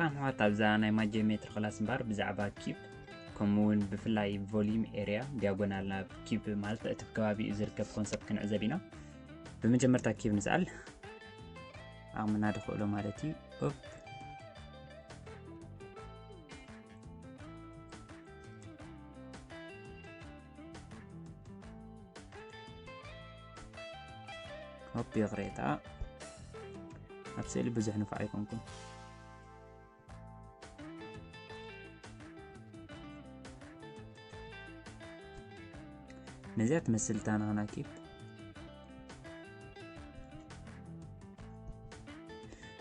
ኣሕዋት ኣብዛ ናይ ማጀሜትሪ ክላስ እምበር ብዛዕባ ኪፕ ከምኡ እውን ብፍላይ ቮሊም ኤርያ ዲያጎናል ናብ ኪፕ ማለት እቲ ከባቢኡ ዝርከብ ኮንሰፕት ክንዕዘብ ኢና። ብመጀመርታ ኪፕ ንስኣል ዓቕምና ድኽእሎ ማለት እዩ። ኦፕ ኦፕ ይቕሬታ ኣብ ስእሊ ብዙሕ ንፋዕ ኣይኮንኩን። ነዚኣ ትመስል እታ ናህና ኪፕ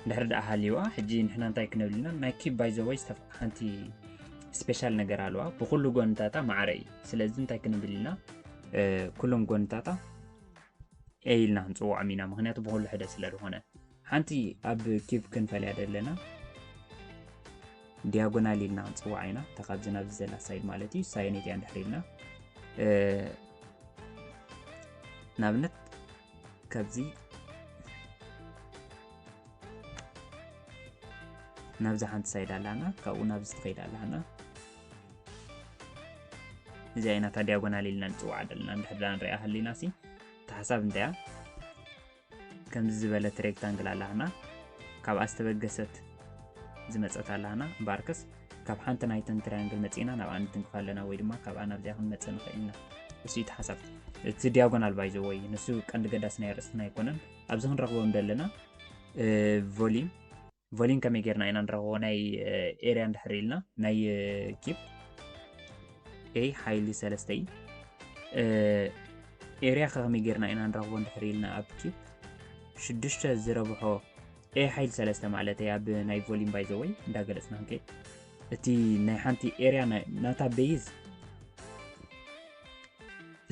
ድሕሪ ደኣ ሃልይዋ ሕጂ ንሕና እንታይ ክንብል ኢና? ናይ ኪፕ ባይ ዘ ወይ ሓንቲ ስፔሻል ነገር ኣለዋ። ብኩሉ ጎንታታ ማዕረ እዩ። ስለዚ እንታይ ክንብል ኢና? ኩሎም ጎንታታ ኤ ኢልና ክንፅውዖም ኢና፣ ምክንያቱ ብኩሉ ሕደ ስለ ዝኾነ። ሓንቲ ኣብ ኪፕ ክንፈልያ ዘለና ዲያጎናል ኢልና ክንፅውዓ ኢና። እታ ካብዚ ናብዚ ዘላ ሳይድ ማለት እዩ። ሳይን እቲያ እንድሕር ኢልና ንኣብነት ካብዚ ናብዚ ሓንቲ ሳይድ ኣላና፣ ካብኡ ናብዚ ትኸይድ ኣላና። እዚኣ ኢና እታ ዲያጎናል ኢልና ንፅውዓ ዘለና። እንድሕር ዳ ንሪኣ ሃሊና ሲ እታ ሓሳብ እንታይ እያ? ከምዚ ዝበለት ሬክታንግል ኣላና፣ ካብኣ ዝተበገሰት ዝመፀት ኣላና። እምበኣርከስ ካብ ሓንቲ ናይተን ትሪያንግል መፂእና ናብኣ ንትንክፍ ኣለና፣ ወይ ድማ ካብኣ ናብዚኣ ክንመፅእ ንኽእል ኢና። እሱ እቲ ሓሳብ። እቲ ዲያጎናል ባይ ዘ ወይ ንሱ ቀንዲ ገዳሲ ናይ ርእስትና ኣይኮነን። ኣብዚ ክንረኽቦም ዘለና ቮሊም ቮሊም ከመይ ጌርና ኢና ንረኽቦ? ናይ ኤርያ እንድሕር ኢልና ናይ ኪፕ ኤ ሓይሊ ሰለስተ እዩ። ኤርያ ከ ከመይ ጌርና ኢና ንረኽቦ እንድሕር ኢልና ኣብ ኪፕ ሽዱሽተ ዝረብሖ ኤ ሓይሊ ሰለስተ ማለት እዩ። ኣብ ናይ ቮሊም ባይ ዘ ወይ እንዳገለጽና ክንከይድ እቲ ናይ ሓንቲ ኤርያ ናይ- ናታ ቤዝ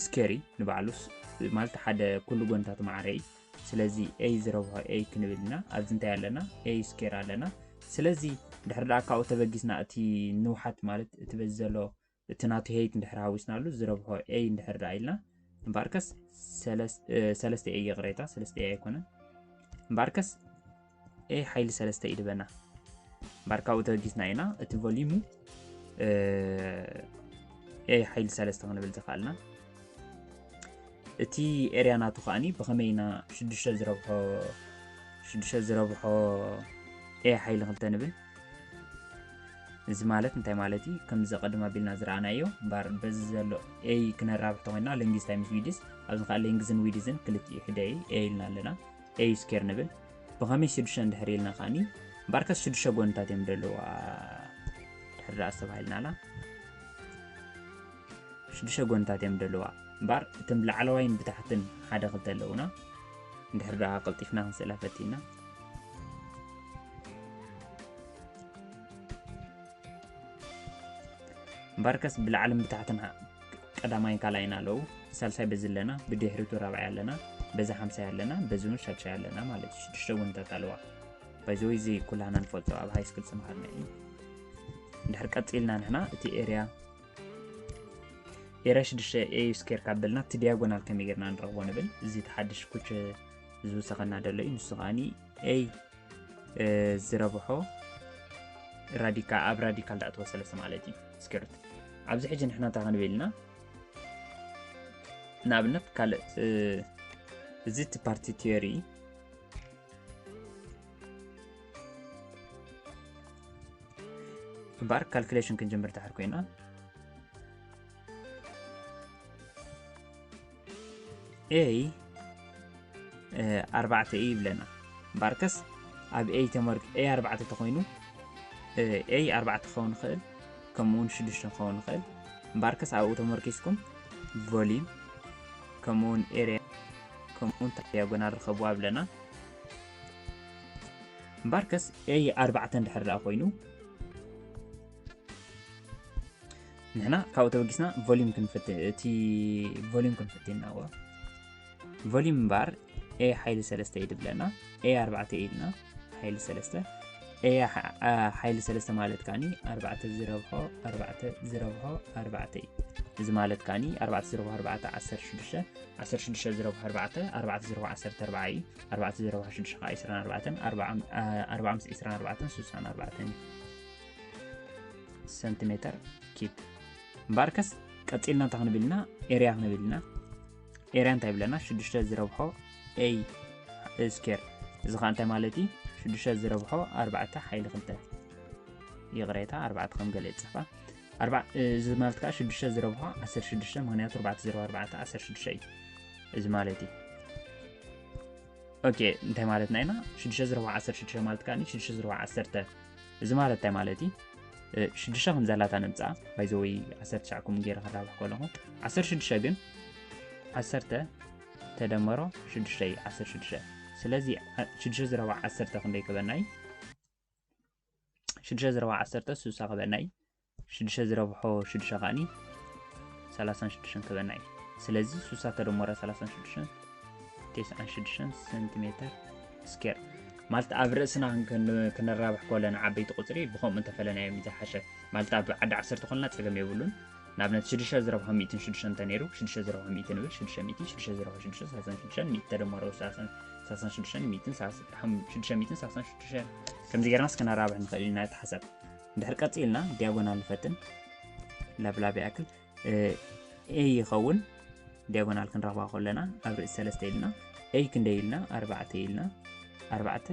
ስኬሪ ንባዕሉስ ማለት ሓደ ኩሉ ጎንታት ማዕረ እዩ። ስለዚ ኤ ዝረብሖ ኤ ክንብል ኢና። ኣብዚ እንታይ ኣለና? ኤ ስኬር ኣለና። ስለዚ ድሕሪ ደኣ ካብኡ ተበጊስና እቲ ንውሓት ማለት እቲ በዚ ዘሎ እቲ ናቱ ሄይት እንድሕር ሃዊስናሉ ዝረብሖ ኤ እንድሕር ደኣ ኢልና እምበኣርከስ ሰለስ- እ፣ ሰለስተ ኤ ይቕሬታ፣ ሰለስተ ኤ ኣይኮነን። እምበኣርከስ ኤ ሓይሊ ሰለስተ ይድበና። እምበኣር ካብኡ ተበጊስና ኢና እቲ ቮሊሙ እ፣ ኤ ሓይሊ ሰለስተ ክንብል ዝኽኣልና። እቲ ኤርያ ናቱ ከኣኒ ብኸመይ ኢና ሽዱሽተ ዝረብሖ ሽዱሽተ ዝረብሖ ኤ ሓይሊ ክልተ ንብል? እዚ ማለት እንታይ ማለት እዩ? ከምዚ ቀደም ኣቢልና ዝረኣናዮ እምበኣር በዚ ዘሎ ኤ ክነራብሕ ተኾይንና ሌንግዝ ታይምስ ዊድዝ፣ ኣብዚ ከዓ ሌንግዝን ዊድዝን ክልቲኡ ሕደ እዩ ኤ ኢልና ኣለና። ኤ ስኬር ንብል። ብኸመይ ሽዱሽተ እንድሕር ኢልና ከኣኒ እምበኣርከስ ሽዱሽተ ጎንታት እዮም ዘለዋ ድሕሪ ደኣ ዝተባሂልናላ። ሽዱሽተ ጎንታት እዮም ዘለዋ። እምበኣር እቶም ላዕለዋይን ብታሕትን ሓደ ክልተ ኣለዉና። እንድሕር ደኣ ቀልጢፍና ክንስእላ ፈቲና። እምበኣርከስ ብላዕልን ብታሕትን ቀዳማይን ካልኣይን ኣለዉ። ሳልሳይ በዚ ኣለና፣ ብድሕሪቱ ራብዓይ ኣለና፣ በዚ ሓምሳይ ኣለና፣ በዚ እውን ሻድሻይ ኣለና ማለት እዩ። ሽዱሽተ ጎንታት ኣለዋ። ባይ ዘ ወይ እዚ ኩላህና ንፈልጦ ኣብ ሃይ ስኩል ዝተምሃርና እዩ። እንድሕር ቀፂልና ንሕና እቲ ኤርያ ኤርያ ሽዱሽተ ኤ ስኬር ካብ በልና እቲ ዲያጎናል ከመይ ጌርና ንረኽቦ ንብል። እዚ እቲ ሓድሽ ኩች ዝውሰኸና ዘሎ እዩ። ንሱ ከኣኒ ኤ ዝረብሖ ራዲካ ኣብ ራዲካል ዳእተወ ሰለስተ ማለት እዩ። ስኬር ሩት ኣብዚ ሕጂ ንሕና እንታይ ክንብል ኢና? ንኣብነት ካልእ እዚ እቲ ፓርቲ ቲዮሪ እምበኣር ካልኩሌሽን ክንጅምር ድሓር ኮይና ኤ ኣርባዕተ እዩ ይብለና። እምበኣርከስ ኣብ ኤ ተመር ኤ ኣርባዕተ ተኾይኑ ኤ ኣርባዕተ ክኸውን ይኽእል፣ ከምኡ እውን ሽዱሽተ ክኸውን ይኽእል። እምበኣርከስ ኣብኡ ተመርኪስኩም ቮሊም ከምኡ እውን ኤርያ ከምኡ እውን ዲያጎናል ርከብዋ ብለና። እምበኣርከስ ኤ ኣርባዕተ እንድሕር ደኣ ኮይኑ ንሕና ካብኡ ተበጊስና ቮሊም ክንፍትን እቲ ቮሊም ክንፍትን ኢና። ዋ ቮሊም እምበኣር ኤ ሓይሊ ሰለስተ እዩ ድብለና። ኤ ኣርባዕተ ኢልና ሓይሊ ሰለስተ ኤ ሓይሊ ሰለስተ ማለት ከዓኒ ኣርባዕተ ዝረብሖ ኣርባዕተ ዝረብሖ ኣርባዕተ እዩ። እዚ ማለት ከዓኒ ኣርባዕተ ዝረብሖ ኣርባዕተ ዓሰርተ ሽዱሽተ፣ ዓሰርተ ሽዱሽተ ዝረብሖ ኣርባዕተ፣ ኣርባዕተ ዝረብሖ ዓሰርተ ኣርባዕተ እዩ። ኣርባዕተ ዝረብሖ ሽዱሽተ ከዓ ዕስራን ኣርባዕተን፣ ኣርባዓ ምስ ዕስራን ኣርባዕተን ስሳን ኣርባዕተን እዩ። ሰንቲሜተር ኪብ። እምበኣርከስ ቀፂልና እንታይ ክንብል ኢና? ኤርያ ክንብል ኢና። ኤርያ እንታይ ይብለና? ሽዱሽተ ዝረብሖ ኤይ ስኬር። እዚ ከዓ እንታይ ማለት እዩ? ሽዱሽተ ዝረብሖ ኣርባዕተ ሓይሊ ክልተ። ይቕሬታ፣ ኣርባዕተ ከም ገለ ይፅሕፋ። ኣርባ-፣ እዚ ማለት ከዓ ሽዱሽተ ዝረብሖ ዓሰርተ ሽዱሽተ፣ ምኽንያቱ ኣርባዕተ ዝረብሖ ኣርባዕተ ዓሰርተ ሽዱሽተ እዩ። እዚ ማለት እዩ። ኦኬ፣ እንታይ ማለትና ኢና? ሽዱሽተ ዝረብሖ ዓሰርተ ሽዱሽተ ማለት ከዓ ሽዱሽተ ዝረብሖ ዓሰርተ። እዚ ማለት እንታይ ማለት እዩ? እ፣ ሽዱሽተ ከም ዘላታ ነምፅኣ። ባይዘወይ ዓሰርተ ትሽዓኩም ገይረ ከራብሕ ከለኹ፣ ዓሰርተ ሽዱሽተ ግን ዓሰርተ ተደመሮ ሽዱሽተ እዩ፣ ዓሰርተ ሽዱሽተ። ስለዚ ዓ-፣ ሽዱሽተ ዝረብሖ ዓሰርተ ክንደይ ክበና እዩ? ሽዱሽተ ዝረብሖ ዓሰርተ ስሳ ክበና እዩ። ሽዱሽተ ዝረብሖ ሽዱሽተ ከዓኒ ሰላሳን ሽዱሽተን ክበና እዩ። ስለዚ ስሳ ተደመረ ሰላሳን ሽዱሽተን ተስዓን ሽዱሽተን ሰንቲሜተር ስኬር። ማለት ኣብ ርእስና ክን-፣ ክነራብሕ ከለና ዓበይቲ ቁፅሪ ብኸምኡ እንተፈለናዮም እዩ ዝሓሸ። ማለት ኣብ ዓዲ ዓሰርተ ኮልና ፀገም የብሉን። ንኣብነት ሽዱሽተ ዝረብሖ ሚእትን ሽዱሽተን እንተነይሩ፣ ሽዱሽተ ዝረብሖ ሚእቲ ንብል፣ ሽዱሽተ ሚእቲ፣ ሽዱሽተ ዝረብሖ ሽዱሽተ፣ ሰላሳን ሽዱሽተን፣ ሚእቲ ተደመሮ ሰላሳን፣ ሰላሳን ሽዱሽተን፣ ሚእትን፣ ሰላሳ-፣ ሓም-፣ ሽዱሽተ ሚእትን ሰላሳን ሽዱሽተን። ከምዚ ጌርናስ ክነራብሕ ንኽእል ኢና፣ እቲ ሓሳብ። እንድሕር ቀፂልና ዲያጎናል ንፈትን፣ ለብላብ ይኣክል፣ እ፣ ኤ ይኸውን። ዲያጎናል ክንረኽባ ከለና ኣብ ርእሲ ሰለስተ ኢልና፣ ኤ ክንደይ ኢልና? ኣርባዕተ ኢልና። ኣርባዕተ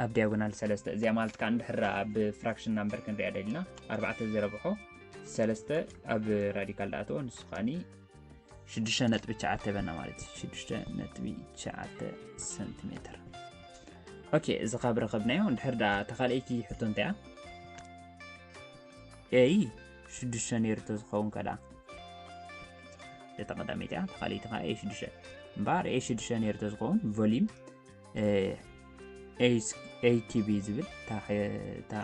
ኣብ ዲያጎናል ሰለስተ። እዚኣ ማለት ከዓ እንድሕር ኣብ ፍራክሽን ናምበር ክንሪኣ ደሊና፣ ኣርባዕተ ዝረብሖ ሰለስተ ኣብ ራዲካል ዳኣተወ፣ ንሱ ከዓኒ ሽዱሽተ ነጥቢ ትሽዓተ ይበና ማለት እዩ። ሽዱሽተ ነጥቢ ትሽዓተ ሰንቲሜተር። ኦኬ፣ እዚ ካብ ረኸብናዮ፣ እንድሕር ደኣ እታ ካልኣይቲ ሕቶ እንታይ እያ? ኤይ ሽዱሽተ ነይሩ ተዝኸውን ከ ደኣ? እታ ቀዳመይቲ እያ፣ እታ ካልኣይቲ ኸዓ ኤይ ሽዱሽተ። እምበኣር ኤይ ሽዱሽተ ነይሩ ተዝኸውን፣ ቮሊም፣ እ፣ ኤይ ስ-፣ ኤይ ኪቢ ዝብል እታ ሐ-፣ እታ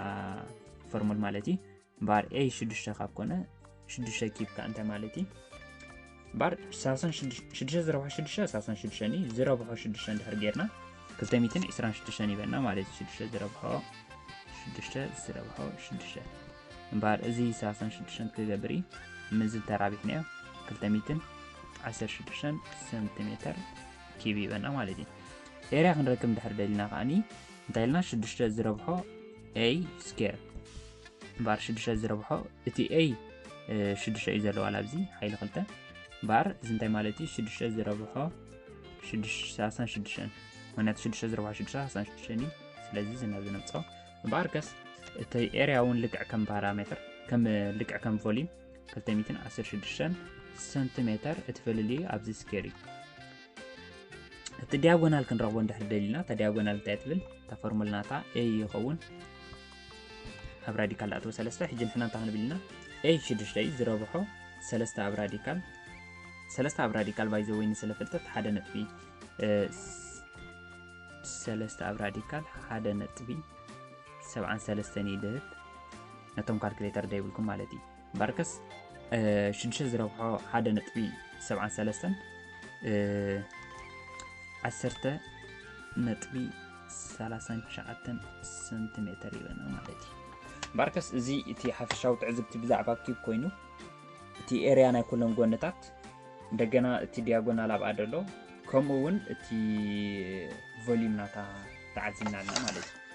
ፎርሙል ማለት እዩ። እምበኣር ኤይ ሽዱሽተ ካብ ኮነ፣ ሽዱሽተ ኪብ ከኣ እንታይ ማለት እዩ? እምበኣር ሰላሳን ሽዱሽተ፣ ሽዱሽተ ዝረብሖ ሽዱሽተ፣ ሰላሳን ሽዱሽተን እዩ። ዝረብሖ ሽዱሽተ እንድሕር ጌርና፣ ክልተ ሚእትን ዕስራን ሽዱሽተን ይበና ማለት እዩ። ሽዱሽተ ዝረብሖ ሽዱሽተ ዝረብሖ ሽዱሽተ። እምበኣር እዚ ሰላሳን ሽዱሽተን ክገብር እዩ። ምስዚ ተራቢሕናዮ፣ ክልተ ሚእትን ዓሰርተ ሽዱሽተን ሰንቲሜተር ኪብ ይበና ማለት እዩ። ኤርያ ክንረክብ እንድሕር ደሊና ከዓኒ፣ እንታይ ኢልና? ሽዱሽተ ዝረብሖ ኤይ ስኬር። እምበኣር ሽዱሽተ ዝረብሖ እቲ ኤይ፣ እ፣ ሽዱሽተ እዩ ዘለዎ ኣብዚ ሓይሊ ክልተ። እምበኣር እዚ እንታይ ማለት እዩ? ሽዱሽተ ዝረብሖ ሽዱሽተ፣ ሰላሳን ሽዱሽተን። ምኽንያቱ ሽዱሽተ ዝረብሖ ሽዱሽተ ሰላሳን ሽዱሽተን እዩ። ስለዚ እዚ ናብዚ ነምፅኦ። እምበኣርከስ እቲ ኤርያ እውን ልክዕ ከም ፓራሜትር፣ ከም፣ ልክዕ ከም ቮሊም ክልተ ሚእትን ዓሰርተ ሽዱሽተን ሰንቲሜተር እቲ ፍልልዩ ኣብዚ ስኬር እዩ። እቲ ዲያጎናል ክንረኽቦ እንድሕር ደሊና፣ እታ ዲያጎናል እንታይ ትብል? እታ ፎርሙላ ናታ ኤይ ይኸውን። ኣብ ራዲካል ዳኣተወ ሰለስተ። ሕጂ ንሕና እንታይ ክንብል ኢና? ኤይ ሽዱሽተ እዩ፣ ዝረብሖ ሰለስተ ኣብ ራዲካል፣ ሰለስተ ኣብ ራዲካል ባይ ዘ ወይ ንስለ ፍልጠት ሓደ ነጥቢ፣ እ፣ ስ-፣ ሰለስተ ኣብ ራዲካል ሓደ ነጥቢ ሰብዓን ሰለስተን እዩ ድህብ። ነቶም ካልኩሌተር ደይብልኩም ማለት እዩ። እምበኣርከስ፣ እ፣ ሽዱሽተ ዝረብሖ ሓደ ነጥቢ ሰብዓን ሰለስተን፣ እ፣ ዓሰርተ ነጥቢ ሰላሳን ትሽዓተን ሰንቲሜተር ይበና ማለት እዩ። እምበኣርከስ እዚ እቲ ሓፈሻዊ ትዕዝብቲ ብዛዕባ ኪብ ኮይኑ፣ እቲ ኤርያ ናይ ኩለን ጎንታት፣ እንደገና እቲ ዲያጎናል ኣብኣ ደሎ፣ ከምኡ እውን እቲ ቮሊዩም ናታ ተዓዚብና ኣለና ማለት እዩ።